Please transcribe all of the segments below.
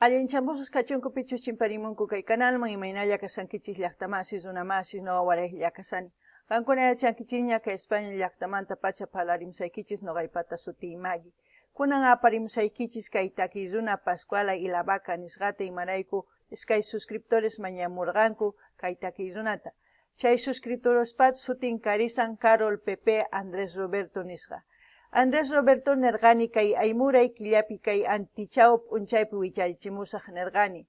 Allinchamusqas kachunku pichus chimparimunku kay kanalman, imaynalla kashankichis llaqtamasis, runamasis, noqa waraylla kashani. Qankuna yachankichikña kay España llaqtamanta pacha parlarimusaykichis noqaypata sutiy Maggie. Kunan aparimusaykichis kay takiy runa Pascuala y la Vaca nisqata, imarayku iskay suscriptores mañamurqanku kay takiy runata. Chay suscriptorespat sutin karisan Carol Pepe Andrés Roberto nisqa. Andrés Roberto nerqani kay aymuray killapi kay antichaw p'unchaypi wicharichimusaq nerqani.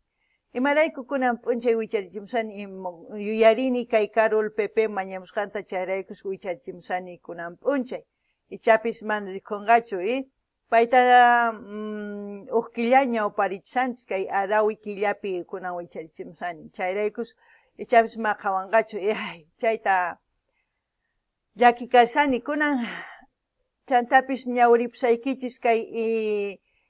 Imarayku kunan p'unchay wicharichimusani yuyarini kay Carol Pepe mañamusqanta, chayraykus wicharichimusani kunan p'unchay. Ichapis mana rikhunqachu payta uj killaña uparichishanchis kay arawi killapi kunan wicharichimusani. Chayraykus ichapis ma qhawanqachu, chayta llakikashani kunan. Chantapis ñawripusaykichis kay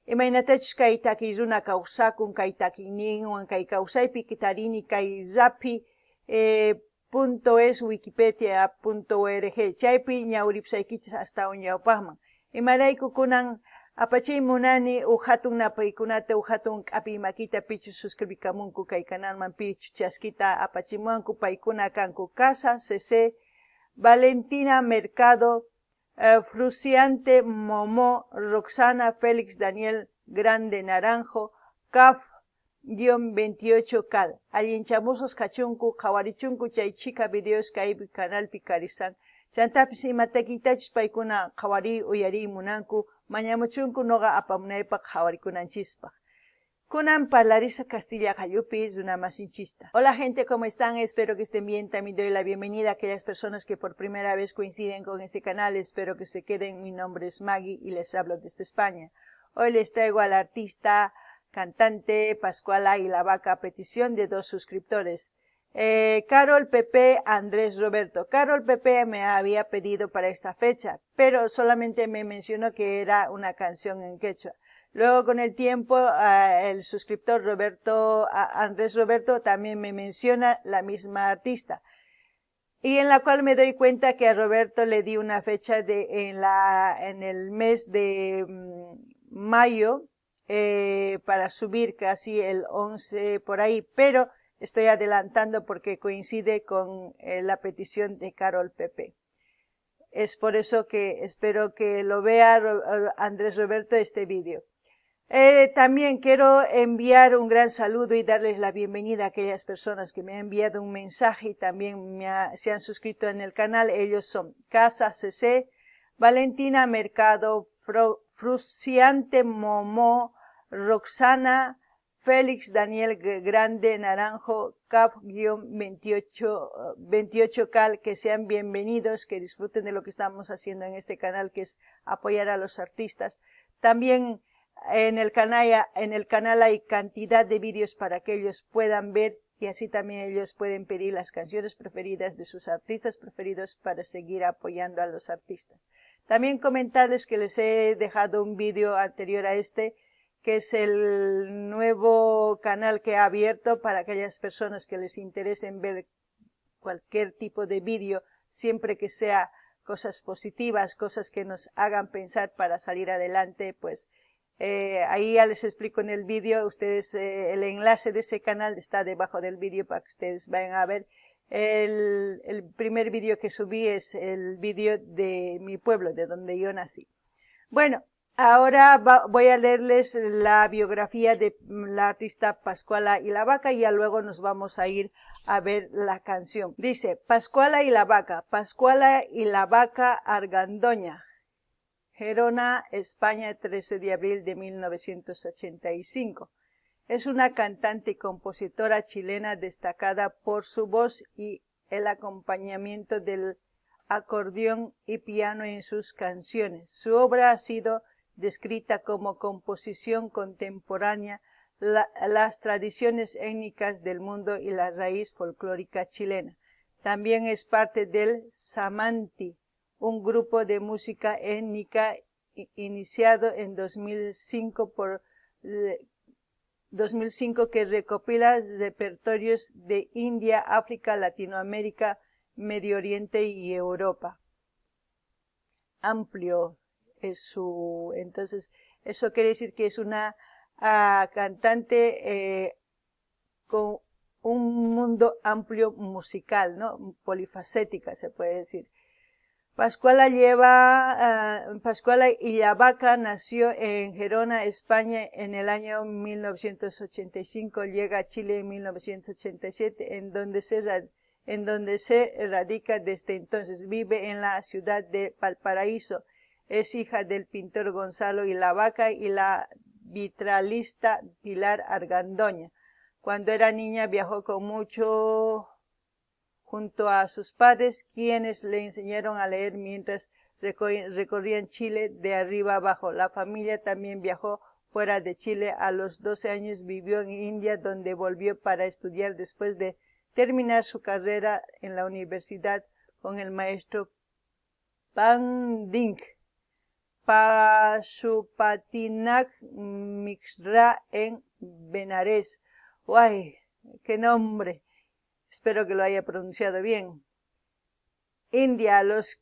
imaynatachus kay takiy runa kawsakun, kay takiyninwan kay kawsaypi tarini kay rapi .es wikipedia.org chaypi ñawripusaykichis astawan ñawpaqman. Imarayku kunan apachiy munani uj hatun napaykunata, uj hatun k'apiy makita pichus suscribikamunku kay kanalman, pichus chaskita apachimuwanku, paykuna kanku Casa CC, Valentina Mercado, Fruciante Momo, Roxana Félix Daniel Grande Naranjo, CAF-28 Cal. Allinchamusqas kachunku, qhawarichunku chay chhika videos kay canalpi karisan. Chantapis ima takiytachus paykuna qhawariy uyariy munanku, mañamuchunku noqa apamunaypaq qhawarikunanchispaq. Kunan parlarisa Castilla qallupi runamasinchista. Hola gente, ¿cómo están? Espero que estén bien. También doy la bienvenida a aquellas personas que por primera vez coinciden con este canal. Espero que se queden. Mi nombre es Maggie y les hablo desde España. Hoy les traigo al artista, cantante Pascuala y la Vaca, a petición de dos suscriptores. Carol Pepe, Andrés Roberto. Carol Pepe me había pedido para esta fecha, pero solamente me mencionó que era una canción en quechua. Luego con el tiempo el suscriptor Andrés Roberto también me menciona la misma artista, y en la cual me doy cuenta que a Roberto le di una fecha en el mes de mayo para subir casi el 11 por ahí, pero estoy adelantando porque coincide con la petición de Carol Pepe. Es por eso que espero que lo vea Andrés Roberto este vídeo. También quiero enviar un gran saludo y darles la bienvenida a aquellas personas que me han enviado un mensaje y también se han suscrito en el canal. Ellos son Casa CC, Valentina Mercado, Fruciante Momo, Roxana, Félix Daniel Grande Naranjo, CAF-28, 28 Cal, que sean bienvenidos, que disfruten de lo que estamos haciendo en este canal, que es apoyar a los artistas. También en el canal hay cantidad de vídeos para que ellos puedan ver y así también ellos pueden pedir las canciones preferidas de sus artistas preferidos para seguir apoyando a los artistas. También comentarles que les he dejado un vídeo anterior a este, que es el nuevo canal que he abierto para aquellas personas que les interesen ver cualquier tipo de vídeo, siempre que sea cosas positivas, cosas que nos hagan pensar para salir adelante, pues ahí ya les explico en el vídeo, ustedes, el enlace de ese canal está debajo del vídeo para que ustedes vayan a ver. El primer vídeo que subí es el vídeo de mi pueblo, de donde yo nací. Bueno, ahora voy a leerles la biografía de la artista Pascuala y la Vaca y ya luego nos vamos a ir a ver la canción. Dice, Pascuala y la Vaca, Pascuala y la Vaca Argandoña, Gerona, España, 13 de abril de 1985. Es una cantante y compositora chilena destacada por su voz y el acompañamiento del acordeón y piano en sus canciones. Su obra ha sido descrita como composición contemporánea, las tradiciones étnicas del mundo y la raíz folclórica chilena. También es parte del Samanti, un grupo de música étnica iniciado en 2005 por 2005 que recopila repertorios de India, África, Latinoamérica, Medio Oriente y Europa. Amplio es su, entonces eso quiere decir que es una cantante con un mundo amplio musical, ¿no? Polifacética se puede decir. Pascuala Ilabaca nació en Gerona, España, en el año 1985. Llega a Chile en 1987, en donde se radica desde entonces. Vive en la ciudad de Valparaíso. Es hija del pintor Gonzalo Ilabaca y la vitralista Pilar Argandoña. Cuando era niña viajó con mucho junto a sus padres, quienes le enseñaron a leer mientras recorrían Chile de arriba abajo. La familia también viajó fuera de Chile. A los 12 años vivió en India, donde volvió para estudiar después de terminar su carrera en la universidad con el maestro Pandit Pashupatinath Mishra en Benares. ¡Guay! ¡Qué nombre! Espero que lo haya pronunciado bien. India. A los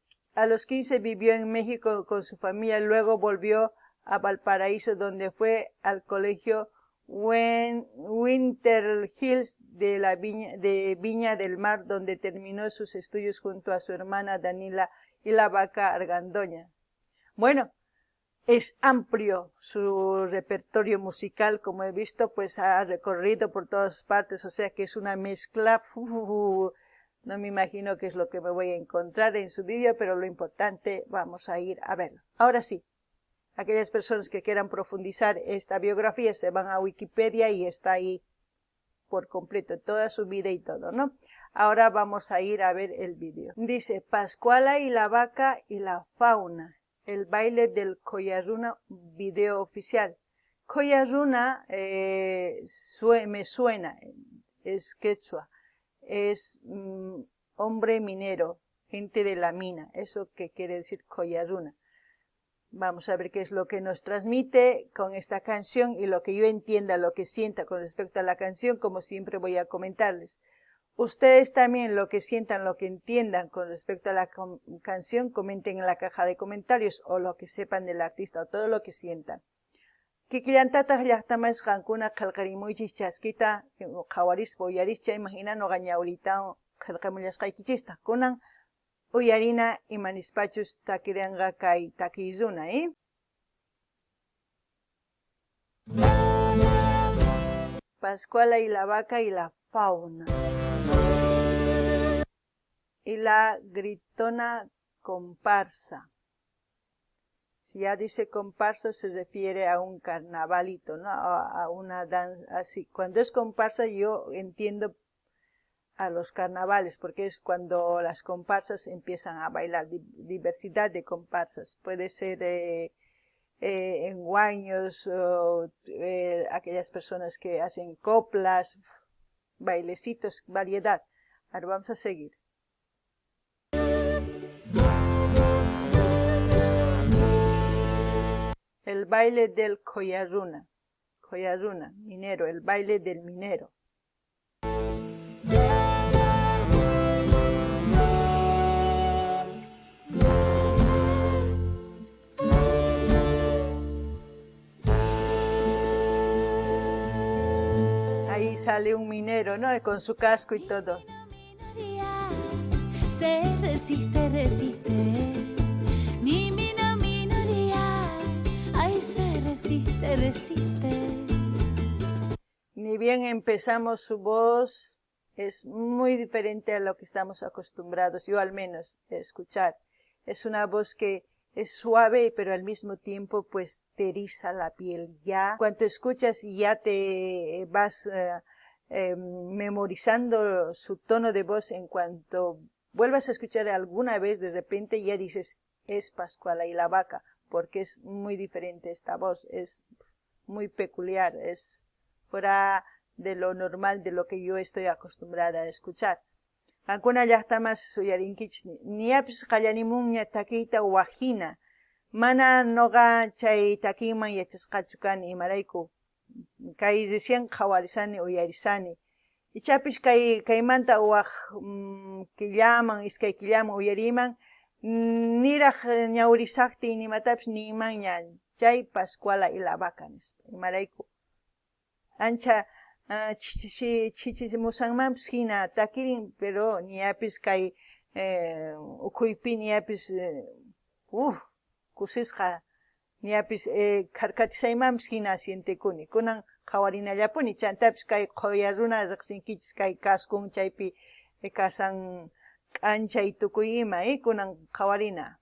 15 vivió en México con su familia, luego volvió a Valparaíso, donde fue al colegio Winter Hills de Viña del Mar, donde terminó sus estudios junto a su hermana Daniela Ilabaca Argandoña. Bueno, es amplio su repertorio musical, como he visto, pues ha recorrido por todas partes, o sea que es una mezcla. No me imagino qué es lo que me voy a encontrar en su vídeo, pero lo importante, vamos a ir a verlo. Ahora sí, aquellas personas que quieran profundizar esta biografía se van a Wikipedia y está ahí por completo, toda su vida y todo, ¿no? Ahora vamos a ir a ver el vídeo. Dice, Pascuala y la vaca y la fauna. El baile del Collaruna, video oficial. Collaruna me suena, es quechua, es hombre minero, gente de la mina, eso que quiere decir Collaruna. Vamos a ver qué es lo que nos transmite con esta canción y lo que yo entienda, lo que sienta con respecto a la canción, como siempre voy a comentarles. Ustedes también lo que sientan, lo que entiendan con respecto a la canción, comenten en la caja de comentarios o lo que sepan del artista o todo lo que sientan. Kikillantataq llaqtamas qankuna qillqarimuychis chaskita qhawarispa uyarischa, imagina noqa ñawritawan qillqamullasqaykichista. Kunan uyarina imanispachus takiranqa kay takiy runa, ¿eh? Pascuala y la vaca y la fauna. Y la gritona comparsa. Si ya dice comparsa se refiere a un carnavalito, ¿no? A una danza así. Cuando es comparsa yo entiendo a los carnavales, porque es cuando las comparsas empiezan a bailar, diversidad de comparsas. Puede ser en guaños, o aquellas personas que hacen coplas, bailecitos, variedad. Ahora vamos a seguir. El baile del Collaruna, Collaruna, minero, el baile del minero. Ahí sale un minero, ¿no? Con su casco y todo. Se resiste, resiste. Mi mino, minoría. Ay, se resiste, resiste. Ni bien empezamos, su voz es muy diferente a lo que estamos acostumbrados, yo al menos, a escuchar. Es una voz que es suave, pero al mismo tiempo pues te eriza la piel. Ya cuando escuchas ya te vas memorizando su tono de voz. En cuanto vuelvas a escuchar alguna vez, de repente ya dices, es Pascuala Ilabaca, porque es muy diferente esta voz, es muy peculiar, es fuera de lo normal, de lo que yo estoy acostumbrada a escuchar. Qankuna llaqtamas uyarinkichis, ñapis qallarimunña takiyta wajina. Mana noqa chay takiyman yachasqachu kani, imarayku kay recién qhawarisani uyarisani. Ichapis kaymanta waj killaman, iskay killaman uyariman, niraj ñawrisaqtiy nimatapis niymanña chay Pascuala Ilabaca nispa, imarayku. Ancha chhichimusanmanpis hina takirin, pero ñapis kay ukhuypi ñapis kusisqa ñapis kharkatishaymanpis hina sientekuni. Kunan qhawarinallapuni, chantapis kay qhoya runa riqsinkichis kay kaskun chaypi kasan k'anchay tukuy ima, kunan qhawarina.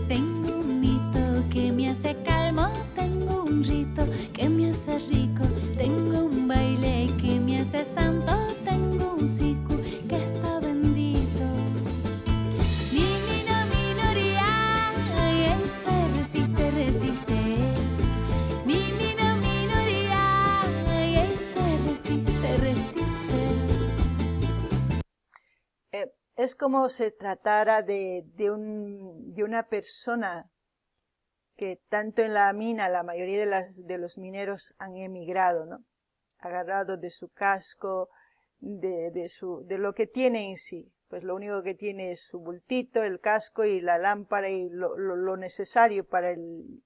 Tengo un mito que me hace calmo, tengo un rito que me hace rico, tengo un baile que me hace santo, tengo un siku que está bendito. Mi mina minoría, ay, se resiste, resiste. Mi mina minoría, ay, se resiste, resiste. Es como se tratara de una persona que tanto en la mina, la mayoría de los mineros han emigrado, ¿no? Agarrado de su casco, de lo que tiene en sí. Pues lo único que tiene es su bultito, el casco y la lámpara y lo necesario para el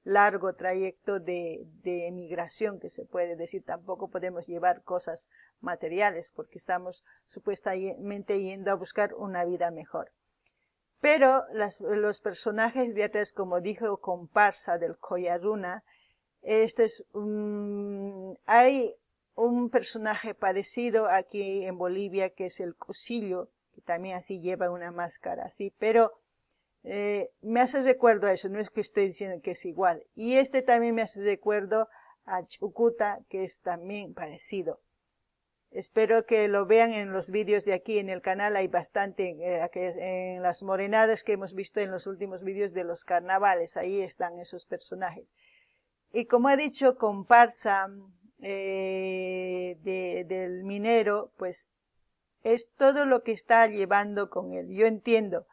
largo trayecto de emigración, que se puede decir. Tampoco podemos llevar cosas materiales porque estamos supuestamente yendo a buscar una vida mejor. Pero los personajes de atrás, como dijo comparsa del Collaruna, hay un personaje parecido aquí en Bolivia que es el Cusillo, que también así lleva una máscara así, pero me hace recuerdo a eso, no es que estoy diciendo que es igual. Y este también me hace recuerdo a Chucuta, que es también parecido. Espero que lo vean en los vídeos de aquí en el canal, hay bastante, en las morenadas que hemos visto en los últimos vídeos de los carnavales, ahí están esos personajes. Y como ha dicho comparsa del minero, pues es todo lo que está llevando con él. Yo entiendo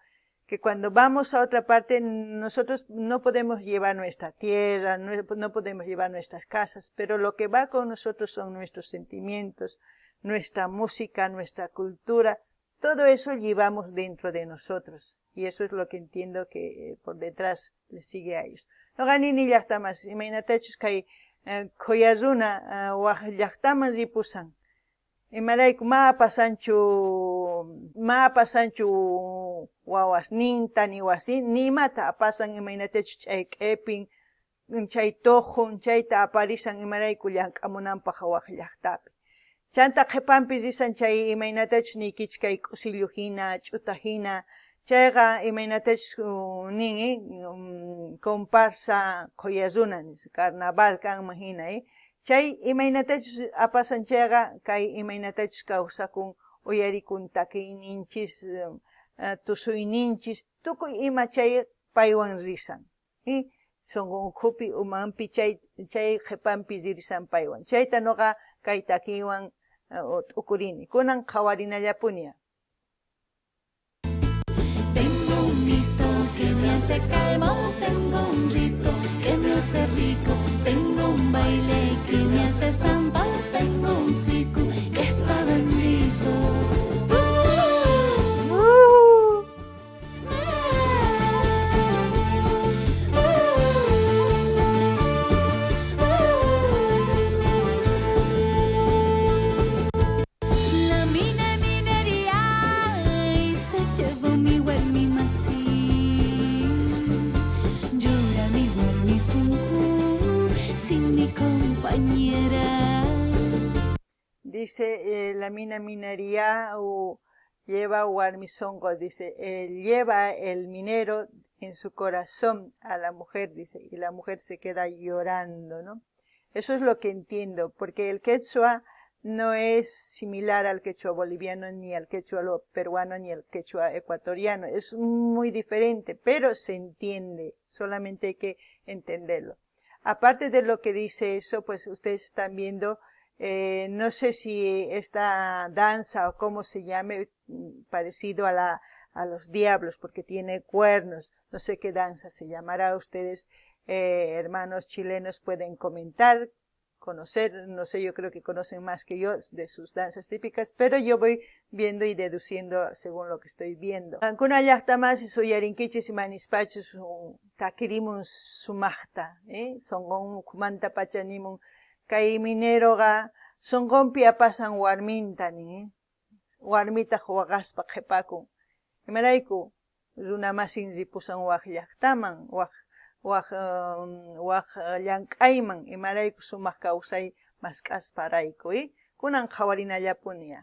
que cuando vamos a otra parte nosotros no podemos llevar nuestra tierra, no podemos llevar nuestras casas, pero lo que va con nosotros son nuestros sentimientos, nuestra música, nuestra cultura, todo eso llevamos dentro de nosotros. Y eso es lo que entiendo que por detrás les sigue a ellos. Noqa nini llaqtamas, imaynatachus kay qhoya runa waj llaqtaman ripusan. Imarayku ma pasanchu wawasninta ni wasin, ni imata apasan imaynatachus chay q'epin, chay toqun, chayta aparisan imarayku llank'amunanpaq waj llaqtapi. Chanta qhipanpi risan chay imaynatachus niykichik kay k'usillu hina, ch'uta hina, chayqa imaynatachus nin comparsa qhoya runa nispa, carnaval kanman hina, Chay imaynatachus apasan chayqa kay imaynatachus kawsakun, uyarikun takiyninchis, tusuyninchis, tukuy ima chay paywan risan. Sonqon ukhupi umanpi chay qhipanpi ririsan paywan. Chayta noqa kay takiywan t'ukurini. Kunan qhawarinallapuni. Tengo un mito que me hace calmo, tengo un rito que me hace rico, tengo un baile que me hace samba, tengo un siku que está bendito. La mina minería y se llevó mi warmi masi. Llora mi warmi sunqu sin mi compañera. Dice la mina minería o lleva warmisongo, dice, lleva el minero en su corazón a la mujer, dice, y la mujer se queda llorando, ¿no? Eso es lo que entiendo, porque el quechua no es similar al quechua boliviano, ni al quechua peruano, ni al quechua ecuatoriano. Es muy diferente, pero se entiende, solamente hay que entenderlo. Aparte de lo que dice eso, pues ustedes están viendo, no sé si esta danza o cómo se llame, parecido a los diablos, porque tiene cuernos, no sé qué danza se llamará. Ustedes, hermanos chilenos, pueden comentar conocer, no sé, yo creo que conocen más que yo de sus danzas típicas, pero yo voy viendo y deduciendo según lo que estoy viendo. Qankuna llaqtamasi uyarinkichis imanispachus takirimun sumaqta, sonqon ukhumanta pacha nimun kay mineroqa sonqonpi apasan warminta nin, warmitaq waqaspa qhipakun. Imarayku runa masin ripusan waq llaqtaman, waq llank'ayman, imarayku sumaq kawsay mask'asparayku, Kunan qhawarinallapuni.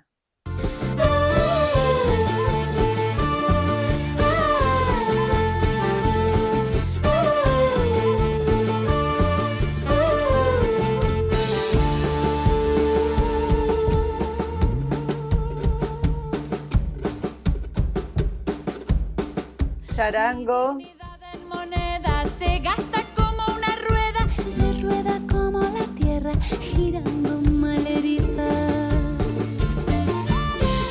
Charango. Se gasta como una rueda, se rueda como la tierra, girando malherida.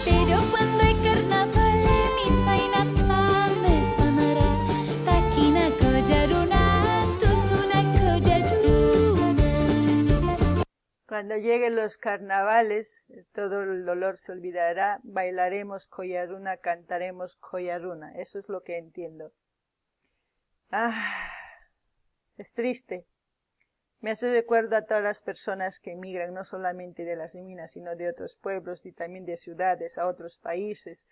Pero cuando hay carnaval, misa y nata me sanará. Taquina collaruna, tusuna collaruna. Cuando lleguen los carnavales, todo el dolor se olvidará, bailaremos collaruna, cantaremos collaruna. Eso es lo que entiendo. Ah, es triste. Me hace recuerdo a todas las personas que emigran, no solamente de las minas, sino de otros pueblos y también de ciudades a otros países.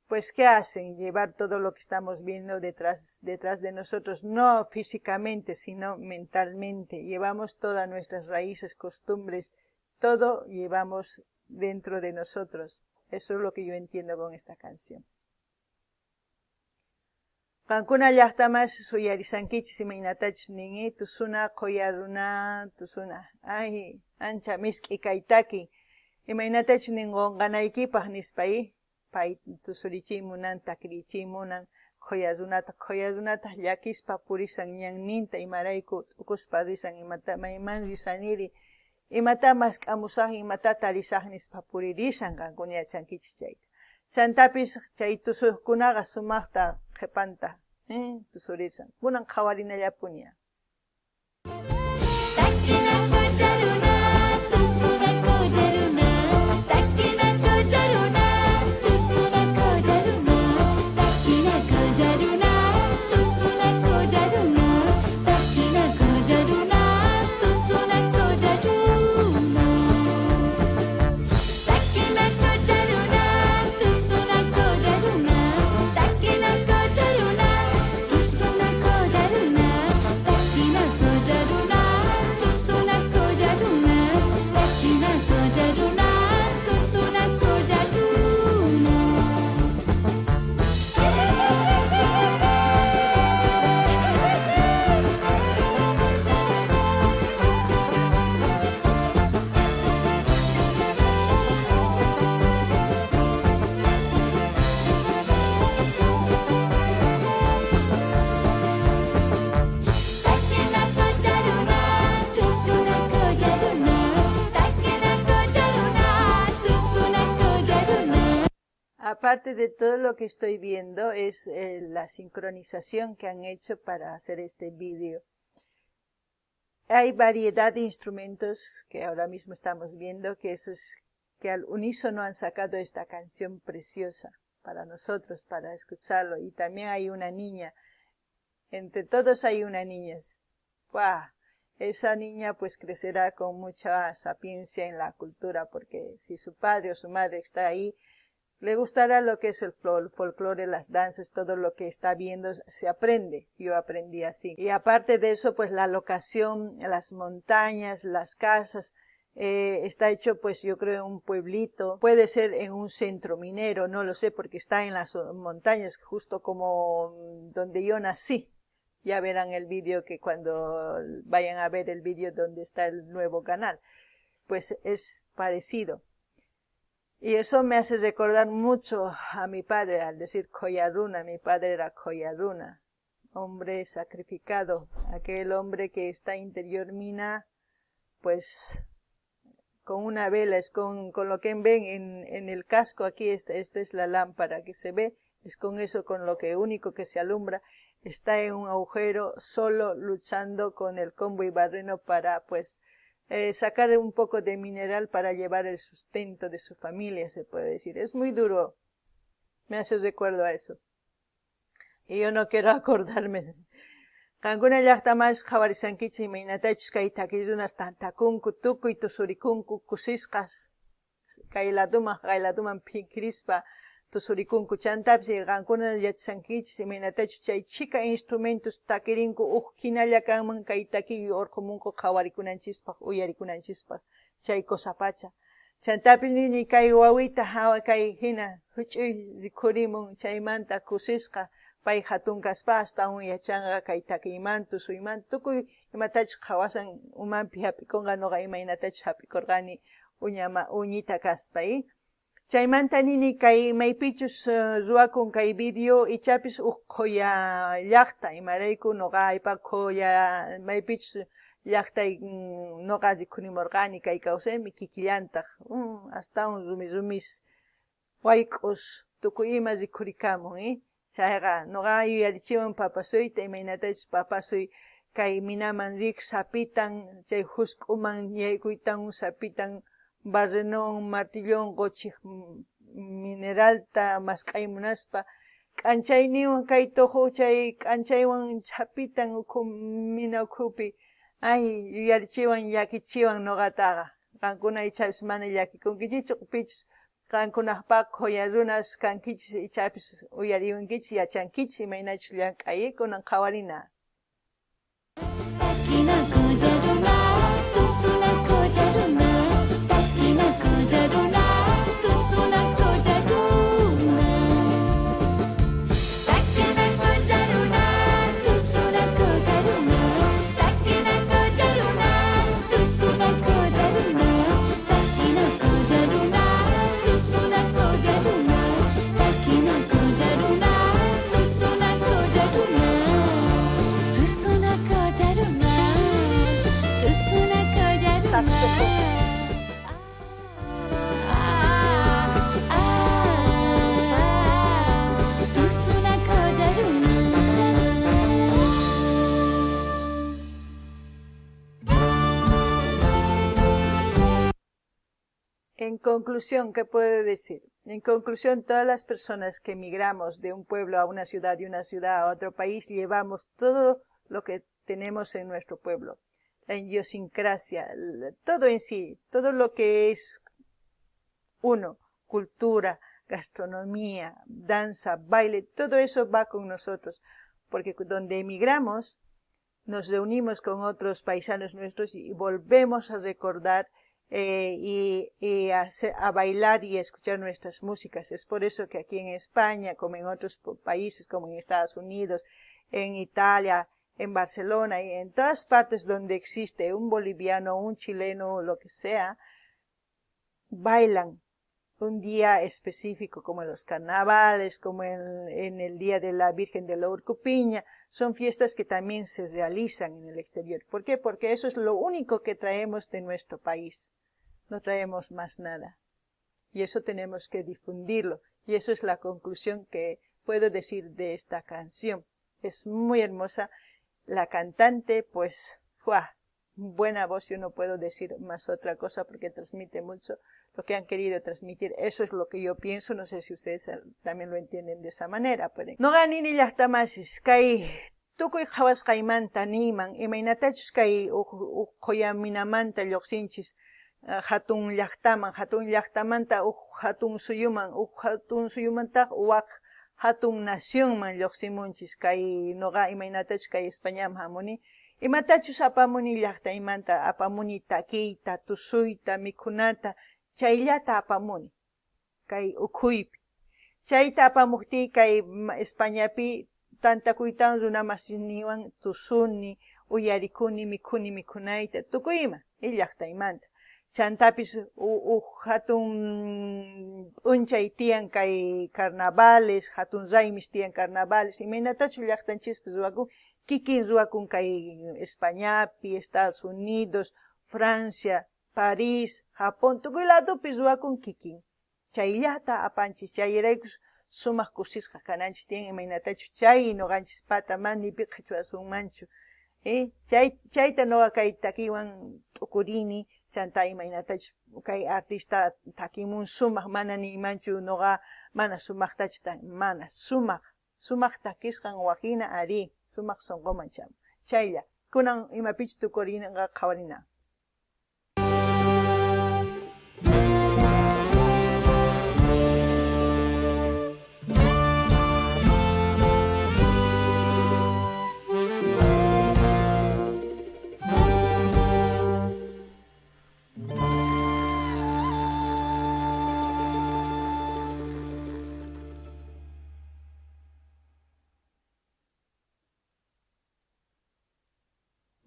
Pues, ¿qué hacen? Llevar todo lo que estamos viendo detrás de nosotros, no físicamente, sino mentalmente. Llevamos todas nuestras raíces, costumbres, todo llevamos dentro de nosotros. Eso es lo que yo entiendo con esta canción. Qankuna llaqtamasi uyarisankichis imaynatachus nin, tusuna qhuyaruna, tusuna. Ay, ancha misk'i kay taki. Imaynatachus nin qunqanaykipaq nispa, pay tusurichiy munan, takirichiy munan, qhuyarunata, qhuyarunataq llakispa purisan ñanninta, imarayku t'ukuspa risan, imata mayman risaniri, imata mask'amusaq, imata tarisaq nispa puririsan, qankuna yachankichis chayta. Chantapis chay tusuqkunaqa sumaqta qhipanta, tusurirsan. Kunan qhawarinallapuni. Aparte de todo lo que estoy viendo es la sincronización que han hecho para hacer este vídeo. Hay variedad de instrumentos que ahora mismo estamos viendo, que eso es que al unísono han sacado esta canción preciosa para nosotros, para escucharlo. Y también hay una niña, entre todos hay una niña. ¡Guau! Esa niña pues crecerá con mucha sapiencia en la cultura, porque si su padre o su madre está ahí, le gustará lo que es el folclore, las danzas, todo lo que está viendo se aprende. Yo aprendí así. Y aparte de eso, pues la locación, las montañas, las casas, está hecho pues yo creo en un pueblito, puede ser en un centro minero, no lo sé, porque está en las montañas, justo como donde yo nací. Ya verán el vídeo, que cuando vayan a ver el vídeo donde está el nuevo canal, pues es parecido. Y eso me hace recordar mucho a mi padre, al decir Collaruna. Mi padre era Collaruna, hombre sacrificado, aquel hombre que está interior mina, pues con una vela, es con lo que ven en el casco aquí, esta es la lámpara que se ve, es con eso con lo que único que se alumbra, está en un agujero solo luchando con el combo y barreno para pues Sacar un poco de mineral para llevar el sustento de su familia, se puede decir. Es muy duro, me hace recuerdo a eso. Y yo no quiero acordarme. Qankuna llaqtamas qhawarisankichik imaynatachus kay takiy runas tantakunku tukuy tusurikunku kusisqas kay laduman jaqay laduman phinkhirispa tusurikunku chantapis qankuna yachashankichis imaynatachus chay chhika instrumentos takirinku uj hinalla kanman kay takiy urqhumunku qhawarikunanchispaq uyarikunanchispaq chay cosa pacha. Chantapis nini kay wawita hawa kay hina huch'uy rikhurimun chaymanta kusisqa pay hatun kaspa astawan yachanqa kay takiymanta tusuymanta tukuy imatachus qhawasan umanpi hap'ikunqa nuqa imaynatachus hap'ikurqani uñama uñita kaspa. Chaymanta nini kay maypichus ruwakun kay video ichapis uj qhuya llaqta imarayku nuqa aypa qhuya maypichus llaqtay nuqa rikhurimurqani kay kawsaymi kikillantaq astawan rumi rumis wayk'us tukuy ima rikhurikamun. Chayqa nuqa yuyarichiwan papasuyta imaynatachus papasuy kay minaman rik sapitan chay husk'uman yaykuytan sapitan barrenón martillón quchij mineralta mask'ay munaspa k'anchayninwan kay tuju chay k'anchaywan chhapitan ukhu mina ukhupi ay yuyarichiwan llakichiwan nuqataqa qankuna ichapis mana llakikunkichikchu pichus qankunapaq qhuya runas kankichis ichapis uyariwankichis yachankichis imaynachus llank'ay kunan qhawarina. En conclusión, ¿qué puedo decir? En conclusión, todas las personas que emigramos de un pueblo a una ciudad, de una ciudad a otro país, llevamos todo lo que tenemos en nuestro pueblo. La idiosincrasia, todo en sí, todo lo que es uno, cultura, gastronomía, danza, baile, todo eso va con nosotros, porque donde emigramos nos reunimos con otros paisanos nuestros y volvemos a recordar y a bailar y a escuchar nuestras músicas. Es por eso que aquí en España, como en otros países, como en Estados Unidos, en Italia, en Barcelona y en todas partes donde existe un boliviano, un chileno, lo que sea, bailan un día específico, como en los carnavales, como en el Día de la Virgen de la Urcupiña. Son fiestas que también se realizan en el exterior. ¿Por qué? Porque eso es lo único que traemos de nuestro país. No traemos más nada. Y eso tenemos que difundirlo. Y eso es la conclusión que puedo decir de esta canción. Es muy hermosa. La cantante, pues, ¡fua! Buena voz, yo no puedo decir más otra cosa porque transmite mucho lo que han querido transmitir. Eso es lo que yo pienso, no sé si ustedes también lo entienden de esa manera. Pueden. Noqa nini llaqtamasis kay tukuy qhawasqaymanta niyman imaynatachus kay uj qhuyaminamanta lluqsinchis hatun llaqtaman, hatun llaqtamanta uj hatun suyuman, uj hatun suyumantaq wak hatun nacionman lluqsimunchis kay noqa imaynatachus kay Españaman hamuni. Imatachus apamuni llaqtaymanta, apamuni takiyta, tusuyta, mikhunata, chayllata apamuni kay ukhuypi. Chayta apamuqtiy kay Españapi tantakuytawan runamasiniwan tusuni, uyarikuni, mikhuni mikhunayta, tukuy ima llaqtaymanta. Chantapis uj hatun p'unchay tiyan kay carnavales, hatun raymis tiyan carnavales, imaynatachu llaqtanchispi ruwakun, kikin ruwakun kay Españapi, Estados Unidos, Francia, París, Japón, tukuy ladopi ruwakun kikin. Chayllata apanchis, chayraykus sumaq kusisqa kananchis tiyan imaynatachus chay nuqanchis pata mana ni pi qhichwasunmanchu. Eh, chay, chayta noqa kay takiwan t'ukurini, chanta imaynatachus kay artista takimun sumaq, mana niymanchu noqa mana sumaqtachu, mana sumaq, sumaq takisqan wajina arí, sumaq sonqoman chamun. Chaylla, kunan imapichus tukurinqa qhawarina.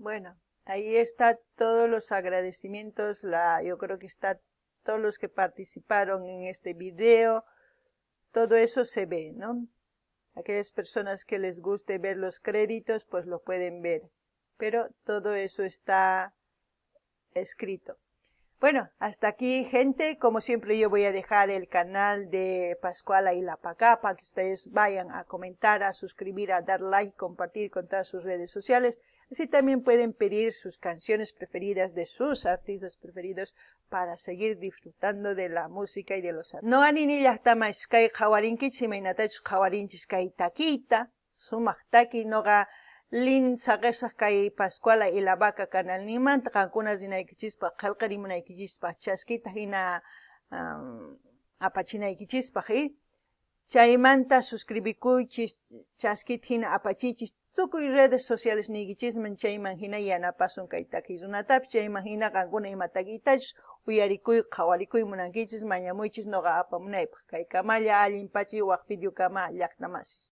Bueno, ahí está todos los agradecimientos, yo creo que está todos los que participaron en este video, todo eso se ve, ¿no? Aquellas personas que les guste ver los créditos, pues lo pueden ver, pero todo eso está escrito. Bueno, hasta aquí, gente. Como siempre, yo voy a dejar el canal de Pascuala Ilapaca para que ustedes vayan a comentar, a suscribir, a dar like, compartir con todas sus redes sociales. Así también pueden pedir sus canciones preferidas de sus artistas preferidos para seguir disfrutando de la música y de los artistas. No anini llaqtama kay qhawarinkichis, imaynatachus qhawarinchis kay takita, sumaq taki, noqa lin saqesaq kay Pascuala Ilabaca canalninmanta, qankuna rinaykichispaq, qhelqarimunaykichispaq, chaskita hina apachinaykichispaq, ¿eh? Chaymanta suscribikuychis, chaskita hina apachichis, tukuy redes sociales niykichisman, chayman hina yanapasun kay taki runatapis, chayman hina qankuna ima takitachus uyarikuy, qhawarikuy munankichis, mañamuychis noqa apamunaypaq. Kay kamalla allin pachi waq video kama llaqtamasis.